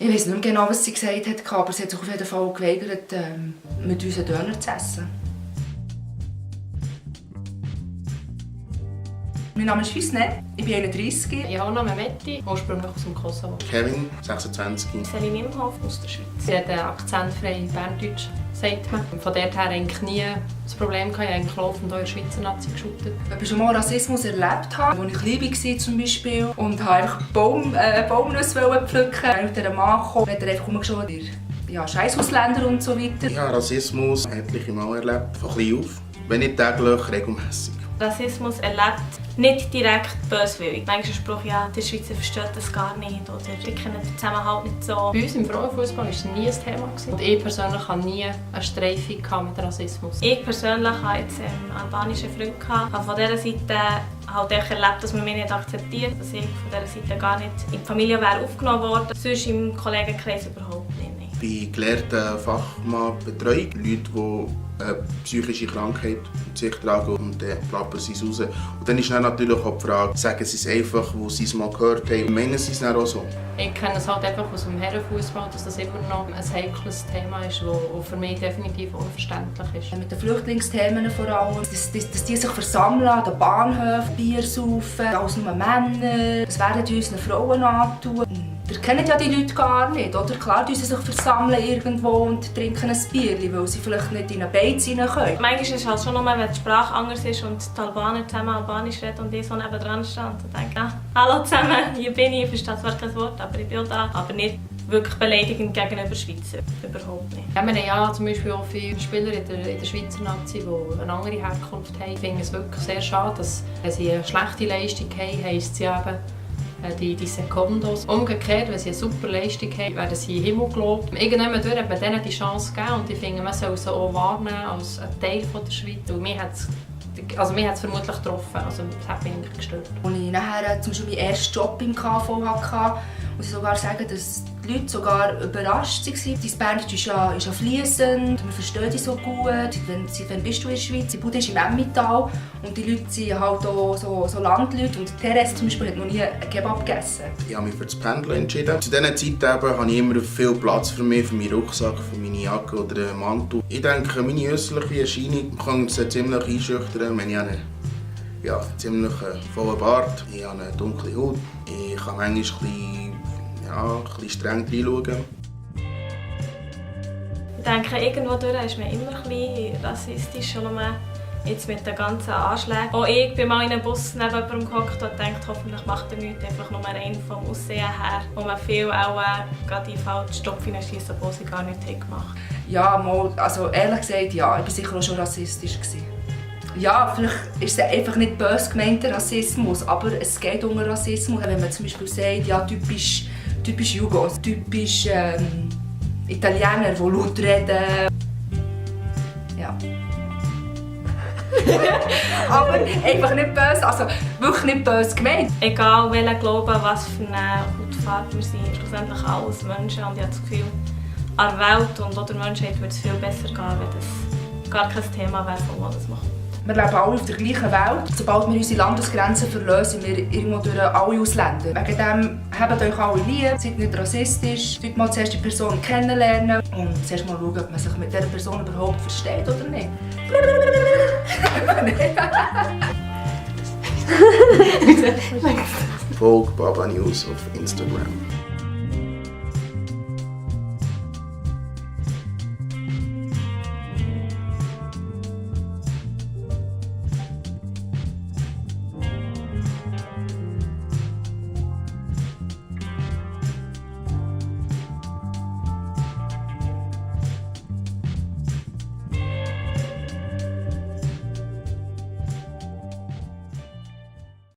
Ich weiß nicht mehr genau, was sie gesagt hat, aber sie hat sich auf jeden Fall geweigert, mit uns einen Döner zu essen. Mein Name ist Hüsne, ich bin 31. Johanna Mehmeti, ursprünglich aus dem Kosovo. Kevin, 26. Celine Imhoff aus der Schweiz. Sie hat akzentfrei Berndeutsch, sagt man. Von dort her eigentlich nie das Problem gehabt. Ich habe eigentlich laufend auch in der Schweizer Nazi geshootet. Ich schon mal Rassismus erlebt habe, als ich klein war zum Beispiel und einfach Baumnüsse pflücken. Als der Mann kam, hat er einfach rumgeschaut, ja, Scheissausländer und so weiter. Ich habe Rassismus etliche Mal erlebt, von klein auf. Wenn nicht täglich, regelmässig. Rassismus erlebt, nicht direkt böswillig. Manchmal ein Spruch, ja, die Schweizer verstehen das gar nicht oder die kennen den Zusammenhalt nicht so. Bei uns im Frauenfußball war es nie ein Thema. Und ich persönlich hatte nie eine Streifung mit Rassismus. Ich persönlich hatte jetzt einen albanischen Freund. Ich habe von dieser Seite halt erlebt, dass man mich nicht akzeptiert, dass ich von dieser Seite gar nicht in die Familie wäre aufgenommen worden. Sonst im Kollegenkreis überhaupt nicht. Ich bin gelehrter Fachmann Betreuung. Leute, die eine psychische Krankheit mit sich tragen und dann plappern sie es raus. Und dann ist dann natürlich auch die Frage, sagen sie es einfach, wo sie es mal gehört haben, meinen sie es dann auch so? Ich kenne es halt einfach aus dem Herrenfußball, dass das immer noch ein heikles Thema ist, das für mich definitiv unverständlich ist. Mit den Flüchtlingsthemen vor allem, dass die sich versammeln an den Bahnhöfen, Bier saufen, alles nur Männer. Das werden die unseren Frauen antun. Ihr kennt ja die Leute gar nicht, oder? Klar, die sich versammeln irgendwo und trinken ein Bier, weil sie vielleicht nicht in eine Beiz rein können. Manchmal ist es halt schon nur, wenn die Sprache anders ist und die Albaner zusammen Albanisch reden und ich so nebendran stehe und denke, ja, hallo zusammen, hier bin ich verstehe zwar kein Wort, aber ich bin da. Aber nicht wirklich beleidigend gegenüber Schweizer, überhaupt nicht. Ja, wir haben ja zum Beispiel auch viele Spieler in der Schweizer Nazi, die eine andere Herkunft haben. Ich finde es wirklich sehr schade, dass wenn sie eine schlechte Leistung haben, heisst sie eben, die Sekundos. Umgekehrt, wenn sie eine super Leistung haben, werden sie in den Himmel gelobt. Irgendwann durch hat man denen die Chance gegeben und ich finde, man soll sie auch wahrnehmen als ein Teil der Schweiz. Und mich hat es vermutlich getroffen, also das hat mich eigentlich gestört. Als ich nachher zum Beispiel meinen ersten Job im KV hatte, muss ich sogar sagen, dass die Leute sogar überrascht waren. Dein Berndeutsch ist ja fließend, wir verstehen dich so gut. Seit wann bist du in der Schweiz? Die Bude ist im Emmental und die Leute sind halt auch so Landleute. Und Therese zum Beispiel hat noch nie einen Kebab gegessen. Ich habe mich für das Pendeln entschieden. Zu dieser Zeit habe ich immer viel Platz für mich, für meinen Rucksack, für meine Jacke oder einen Mantel. Ich denke, meine äußerliche Erscheinung kann sie ziemlich einschüchtern, wenn ich einen ziemlich vollen Bart, ich habe eine dunkle Haut, ich kann manchmal ein bisschen streng reinschauen. Ich denke, irgendwo durch ist man immer ein bisschen rassistisch, schon nur jetzt mit den ganzen Anschlägen. Auch ich bin mal in einem Bus neben jemandem gehockt und dachte, hoffentlich macht er nichts, einfach nur rein vom Aussehen her, wo man viel auch gerade in den falschen Stopf hineinschiessen, obwohl sie gar nichts gemacht haben. Ja, mal, also ehrlich gesagt, ja, ich war sicher auch schon rassistisch. Ja, vielleicht ist es einfach nicht böse gemeinter Rassismus, aber es geht um Rassismus. Wenn man zum Beispiel sagt, ja, typisch Jugos, typisch Italiener, die laut reden. Ja. Aber einfach nicht böse, also wirklich nicht böse gemeint. Egal welcher Glaube, was für eine Hautfarbe wir sind, schlussendlich alles Menschen und ich habe das Gefühl, an der Welt und auch der Menschheit würde es viel besser gehen, wenn das gar kein Thema wäre, von wo das man kommt. Wir leben alle auf der gleichen Welt. Sobald wir unsere Landesgrenzen verlassen, sind wir irgendwo durch alle Ausländer. Wegen dem habt euch alle lieb, seid nicht rassistisch, seid mal zuerst die Person kennenlernen und zuerst mal schauen, ob man sich mit dieser Person überhaupt versteht oder nicht. Folgt Baba News auf Instagram.